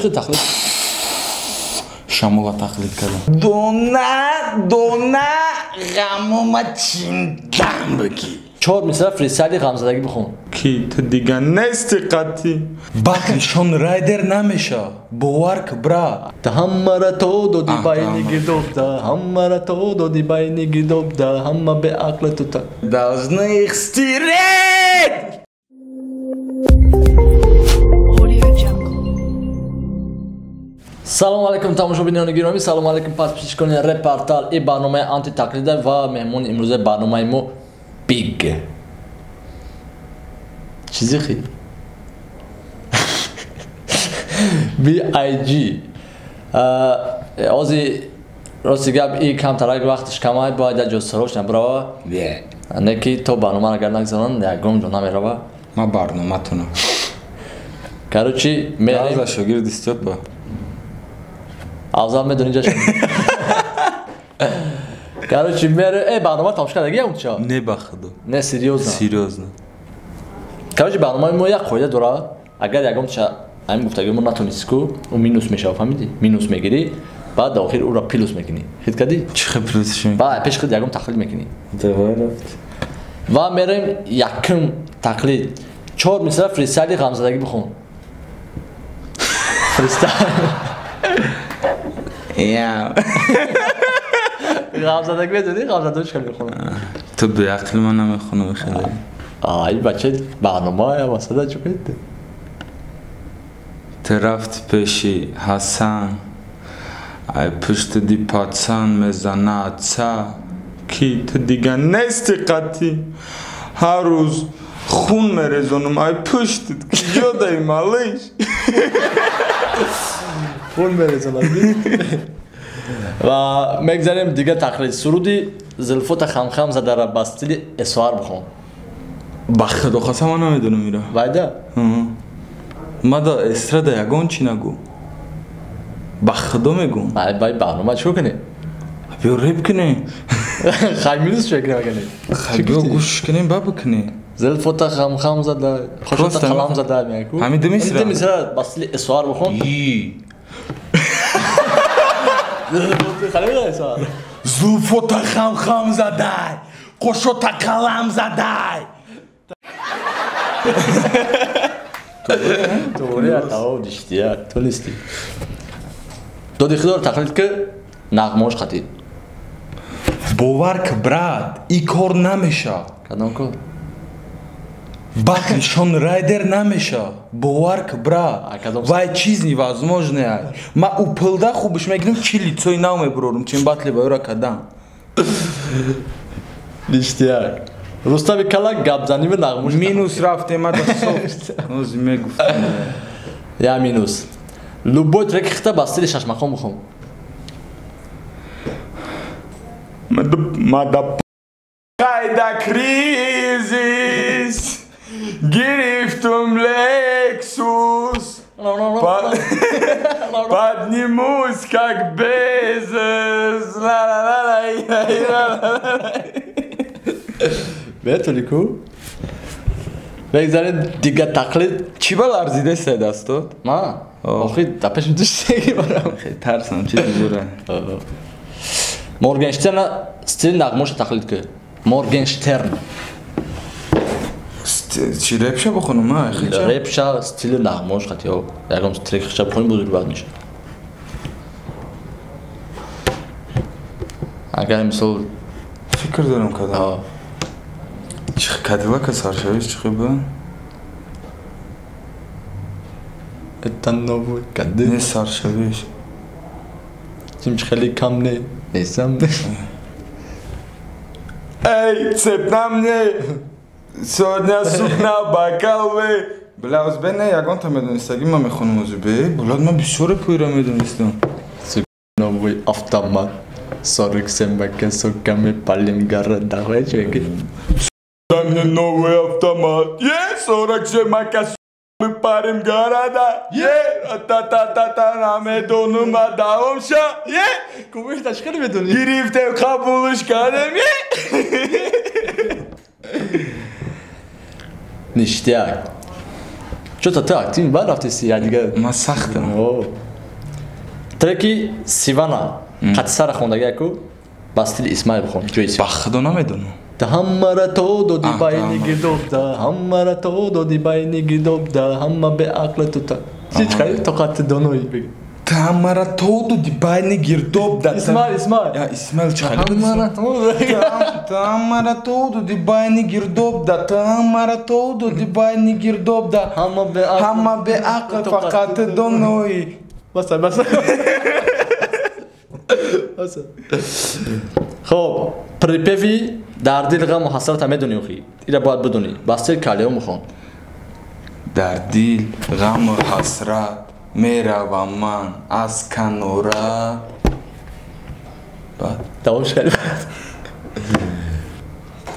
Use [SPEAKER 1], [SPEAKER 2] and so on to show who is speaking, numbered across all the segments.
[SPEAKER 1] Чӣ тақлид?
[SPEAKER 2] Шамола тақлид кардам. Дона дона ғамома чиндам бигӣ.
[SPEAKER 1] Чор мисра фристайли ғамзадагӣ бихон.
[SPEAKER 2] Ки ту дига нести қатъӣ. Батли Шон Райдер намеша. Бовар ки бра.
[SPEAKER 1] Та ҳамара то доди байни гирдобда, ҳамара то доди байни гирдобда, ҳама беақли ту та.
[SPEAKER 2] Должны их стереть!
[SPEAKER 1] Салом алейкум тамошобинони гиромӣ, салом алейкум подписчикони Репортал и барномаи антитақлида ва меҳмони имрӯзаи барномаи мо Биг. Чизи хи? BIG. Ози рости гап и камтарак вақташ камай, бояд як ҷо срочно бирава. Не ки то барномаро агар нагзаронанд, ягон ҷо намерава.
[SPEAKER 2] Ма барноматона.
[SPEAKER 1] Короче, мерем.
[SPEAKER 2] Аза шогирди Стёпа.
[SPEAKER 1] Авзал медони ҷашн. Короче, мере, барнома тамошо кардаги ям ча?
[SPEAKER 2] Не ба худо.
[SPEAKER 1] Не, серьёзно.
[SPEAKER 2] Серьёзно.
[SPEAKER 1] Короче, барномаи мо як қоида дорад. Агар ягон ча ҳамин гуфтагии мо натонисти ку, ӯ минус мешава, фаҳмидӣ? Минус мегирӣ, баъд дар охир ӯро плюс мекунӣ. Хит кардӣ?
[SPEAKER 2] Чӣ хел плюс шуд?
[SPEAKER 1] Баъд пеши худ ягон тақлид мекунӣ.
[SPEAKER 2] Давай рафт.
[SPEAKER 1] Ва мерем якум тақлид. Чор мисра фристайли ғамзадагӣ бихон. Фристайл.
[SPEAKER 2] Я.
[SPEAKER 1] Ғамзадагӣ медонӣ? Ғамзадагӣ чӣ хел мехонад?
[SPEAKER 2] Ту беақли ман намехонам хеле.
[SPEAKER 1] Ай бача барнома васада чӣ кардӣ?
[SPEAKER 2] Ту рафти пеши Ҳасан, ай пушти ди пацан мезана отца, ки ту дига нести қатъӣ. Ҳар рӯз хун мерезонам ай пуштит, ки ҷо даи малиш.
[SPEAKER 1] Хун мерезонам. Ва мегзарем дига тақлид. Суруди Зулфота хамхам задара ба стили эсоар бихон.
[SPEAKER 2] Ба худо қасам ман намедонам ира.
[SPEAKER 1] Вайда?
[SPEAKER 2] Мада эстрада ягон чӣ нагӯ. Ба худо мегӯм.
[SPEAKER 1] Ай бай барнома чӣ кунӣ?
[SPEAKER 2] Биё реп кунем.
[SPEAKER 1] Хай минус чӣ кунем агар не?
[SPEAKER 2] Хай биё гӯш кунем, ба бикунем.
[SPEAKER 1] Зулфота хамхам зада, хошота қалам зада мегӯ.
[SPEAKER 2] Ҳамин ду мисра?
[SPEAKER 1] Ду мисра ба стили эсоар бихон.
[SPEAKER 2] Зулфота хамхам задай, қошота қалам задай.
[SPEAKER 1] Туғри тамом диштия, ту нестӣ. Доди худоро тақлид ки нағмаош қатӣ.
[SPEAKER 2] Бовар ки брат, и кор намеша.
[SPEAKER 1] Кадом кор?
[SPEAKER 2] Батли Шон Райдер намеша. Бовар ки брат, вай чиз невозможне ай. Ма упилда хубиш мегирам, чи лицои нав мебурорум, чин батли ба ӯра кадам.
[SPEAKER 1] Ништяк. Рустами Кала гапзанӣ нағмош.
[SPEAKER 2] Минус рафтем, ма да софт. Ҳозир мегуфтам.
[SPEAKER 1] Я минус. Любой треки хита ба стили шашмақом бихон.
[SPEAKER 2] Мада қайда кризис. Гирифтум Лексус, поднимусь как Безос.
[SPEAKER 1] Метони ку? Мегзарем дига тақлид.
[SPEAKER 2] Чӣ ба ларзидест дастот?
[SPEAKER 1] Ма? Охи да пеши ту чизеги барам.
[SPEAKER 2] Тарсам, чизи зура.
[SPEAKER 1] Моргенштерна стили нағмоша тақлид ки. Моргенштерн.
[SPEAKER 2] Чи репша бихонам, а?
[SPEAKER 1] Репша стили нағмош қатӣ. Ягон трек хича бихонӣ бузург бад мешавад. Агар мисол
[SPEAKER 2] фикр дорам кадам. Чи кадилака саршавиш чӣ хел?
[SPEAKER 1] Это новый кадил.
[SPEAKER 2] Не саршавиш.
[SPEAKER 1] Чим хеле кам не, нестам.
[SPEAKER 2] Эй, цепь на мне. Сегодня суп на бокал вы. Бля, узбе не, ягон-то медонистаги ма мехонам узбе. Блядь, ма бисёре пӯйра медонистам.
[SPEAKER 1] Сука, новый автомат. 47 бака, сука, мы палим города.
[SPEAKER 2] Дай мне новый автомат. Е, 47 мака, мы парим города. Е, та-та-та-та, намедонум, адаом ша. Е,
[SPEAKER 1] Кумиш, та чӣ медонӣ?
[SPEAKER 2] Гирифтем қабулш кардем. Е.
[SPEAKER 1] Ништяк. Чё-то ты активный бад рафтеси, я дига.
[SPEAKER 2] Ма сахтам.
[SPEAKER 1] Треки Сивана. Қатисара хондаги ку ба стили Исмаил бихон. Ҷои
[SPEAKER 2] Ба худо намедонам.
[SPEAKER 1] Та ҳамара то доди байни гирдобда, ҳамара то доди байни гирдобда, ҳама беақли ту та. Чӣ хай тоқати донои биг.
[SPEAKER 2] Та ҳамара то доди байни гирдобда.
[SPEAKER 1] Исмаил, Исмаил.
[SPEAKER 2] Я Исмаил чӣ хай?
[SPEAKER 1] Ҳамара то
[SPEAKER 2] Та ҳамара то доди байни гирдобда, та ҳамара то доди байни гирдобда.
[SPEAKER 1] Ҳама беақл.
[SPEAKER 2] Ҳама беақл фақат донои.
[SPEAKER 1] Баса, баса. Баса. Хоб, припеви дар дил ғаму ҳасрата медонӣ охи. Ира бояд бидонӣ. Ба стил Калео мехон.
[SPEAKER 2] Дар дил ғаму ҳасрат меравам ман аз канора. Баъд
[SPEAKER 1] Давомш кардӣ.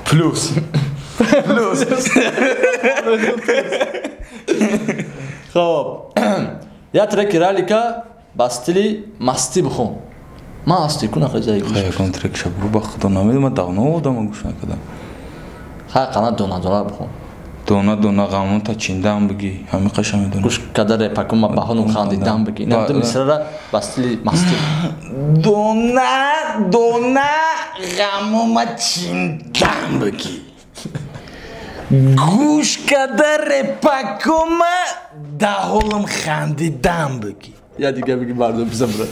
[SPEAKER 2] Плюс. Плюс.
[SPEAKER 1] Хоб, я треки Ралика ба стили мастӣ бихон. Ман ҳастӣ ку нахоҳӣ заи гӯш.
[SPEAKER 2] Хай ягон трек шаб ба худо намедонам, ман давно одама гӯш накардам.
[SPEAKER 1] Хай қана дона дона бихон.
[SPEAKER 2] Дона дона ғамонта чиндан бигӣ, ҳамин қаша медонам.
[SPEAKER 1] Гӯш када репакун ма баҳону хандидан бигӣ. Инам ду мисрара ба стили мастӣ.
[SPEAKER 2] Дона дона ғамома чиндан бигӣ. Гӯш када репакума даҳолам хандидан бигӣ.
[SPEAKER 1] Я дига бигӣ мардум бизан брат.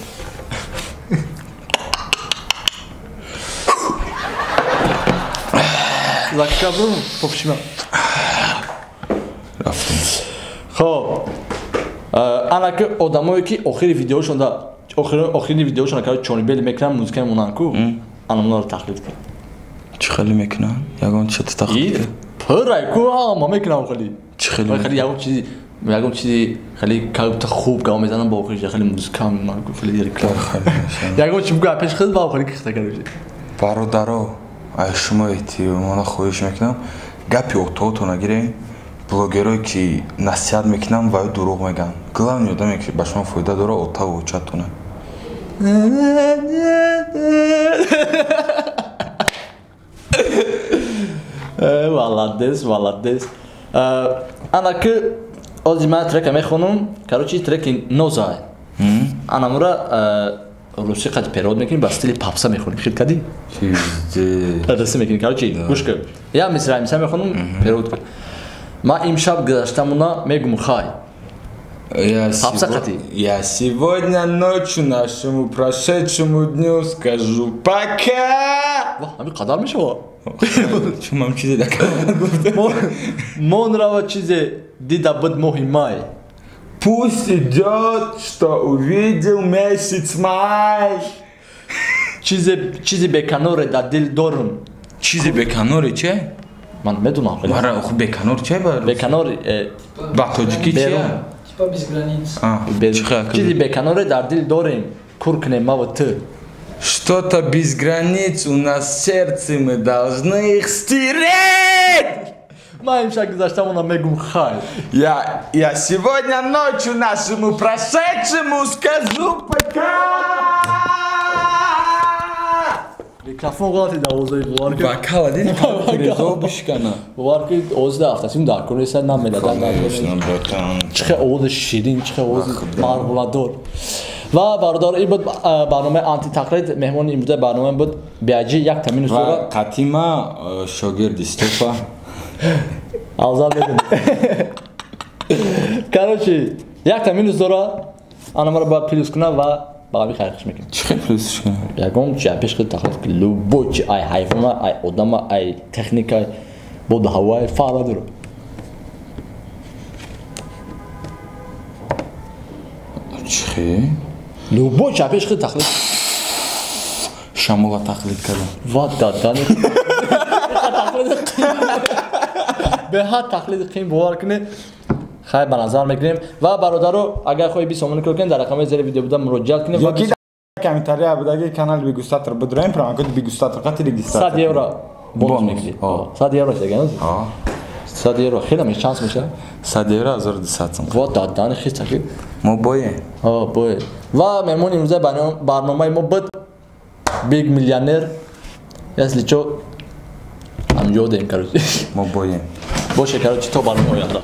[SPEAKER 1] Закабрум попшима.
[SPEAKER 2] Рафтем.
[SPEAKER 1] Хоб. Ана ки одамое ки охири видеошонда охири видеошонда кара чонибел мекунанд, музыка мемонанд ку, ана онро тақлид кун.
[SPEAKER 2] Чӣ хеле мекунанд? Ягон чиз тақлид кун.
[SPEAKER 1] Пурай ку ҳама мекунанд хеле.
[SPEAKER 2] Чӣ хеле?
[SPEAKER 1] Хеле ягон чизи хеле как-то хуб гап мезананд, бо охириш хеле музыка мемонанд ку, хеле реклама. Ягон чи бугӯ пеш худ ба охири кихта карда.
[SPEAKER 2] Бародаро, ай шумо эҳтиёмона хоҳиш мекунам, гапи отоото нагирем. Блогерое ки насиҳат мекунанд ва ё дурӯғ мегӯянд. Главный одаме ки ба шумо фоида дора отаву очатона.
[SPEAKER 1] Молодец, молодец. Ана ки ози ман трека мехонам, короче треки Ноза. Ана мура русӣ қад перевод мекунем, ба стили попса мехонем. Хит кардӣ?
[SPEAKER 2] Чизе.
[SPEAKER 1] Русӣ мекунем. Короче, гӯш кун. Я мисра мисра мехонам, перевод кун. Ма имшаб гузаштамуна мегум хай.
[SPEAKER 2] Я сегодня ночью нашему прошедшему дню скажу пока.
[SPEAKER 1] Ва, ҳамин қадар мешава?
[SPEAKER 2] Чун ман чизе дакардам.
[SPEAKER 1] Мон рава чизе дида буд моҳи май.
[SPEAKER 2] Пусть идет, что увидел месяц май.
[SPEAKER 1] Чизе беканоре дар дил дорум.
[SPEAKER 2] Чизе беканоре че?
[SPEAKER 1] Ман медонам.
[SPEAKER 2] Мара оху беканор че ба?
[SPEAKER 1] Беканор
[SPEAKER 2] ба тоҷикӣ че?
[SPEAKER 3] Типа без границ.
[SPEAKER 1] Чизи беканоре дар дил дорем, кур кунем ма ва ту.
[SPEAKER 2] Что-то без границ у нас в сердце, мы должны их стереть.
[SPEAKER 1] Ма имшаб гузаштамона мегум хай.
[SPEAKER 2] Я сегодня ночью нашему прошедшему скажу пока.
[SPEAKER 1] Микрофон ғалати дарвозаи бовар ки.
[SPEAKER 2] Вокала дидӣ? Резо бишкана.
[SPEAKER 1] Бовар ки овози дар автотюн дар кор нест, намедадам. Чӣ хел овози ширин, чӣ хел овози марғуладор. Ва бародар, ин буд барномаи антитақлид. Меҳмони имрӯзаи барнома буд Биаҷи, як та минус дора.
[SPEAKER 2] Ва қатима шогирди Стопа.
[SPEAKER 1] Авзал медонӣ. Короче, як та минус дора. Ана маро бояд плюс кунам ва ба ҳамин хайрхуш мекунем.
[SPEAKER 2] Чӣ хел плюсш кунам?
[SPEAKER 1] Ягон чи пеш худ тақлид кун. Любой чи, ай ҳайвона, ай одама, ай техника, боду ҳавои фарқ надорад.
[SPEAKER 2] Чӣ хел?
[SPEAKER 1] Любой чи пеш худ тақлид.
[SPEAKER 2] Шамола тақлид кардам.
[SPEAKER 1] Ва дадани. Беҳад тақлиди қим бовар кунед. Хайр, ба назар мегирем. Ва бародаро, агар хоҳӣ 20 сомонӣ кор кунед, дар рақамҳои зери видео буда муроҷиат кунед.
[SPEAKER 2] Ёки комментария будаги канали Бигустатор бидроем, промокод Бигустатор қати регистратор.
[SPEAKER 1] 100 евро бонус мегирӣ. 100 евро чӣ? 100 евро хеле меш шанс меша?
[SPEAKER 2] 100 евро 1200 сом.
[SPEAKER 1] Ва дадани хис аки.
[SPEAKER 2] Мо бое.
[SPEAKER 1] Бое. Ва меҳмони имрӯзаи барномаи мо буд Биг Миллионер. Если чо, ҳамҷо дем, короче.
[SPEAKER 2] Мо боем.
[SPEAKER 1] Боше, короче, то барномаи оянда.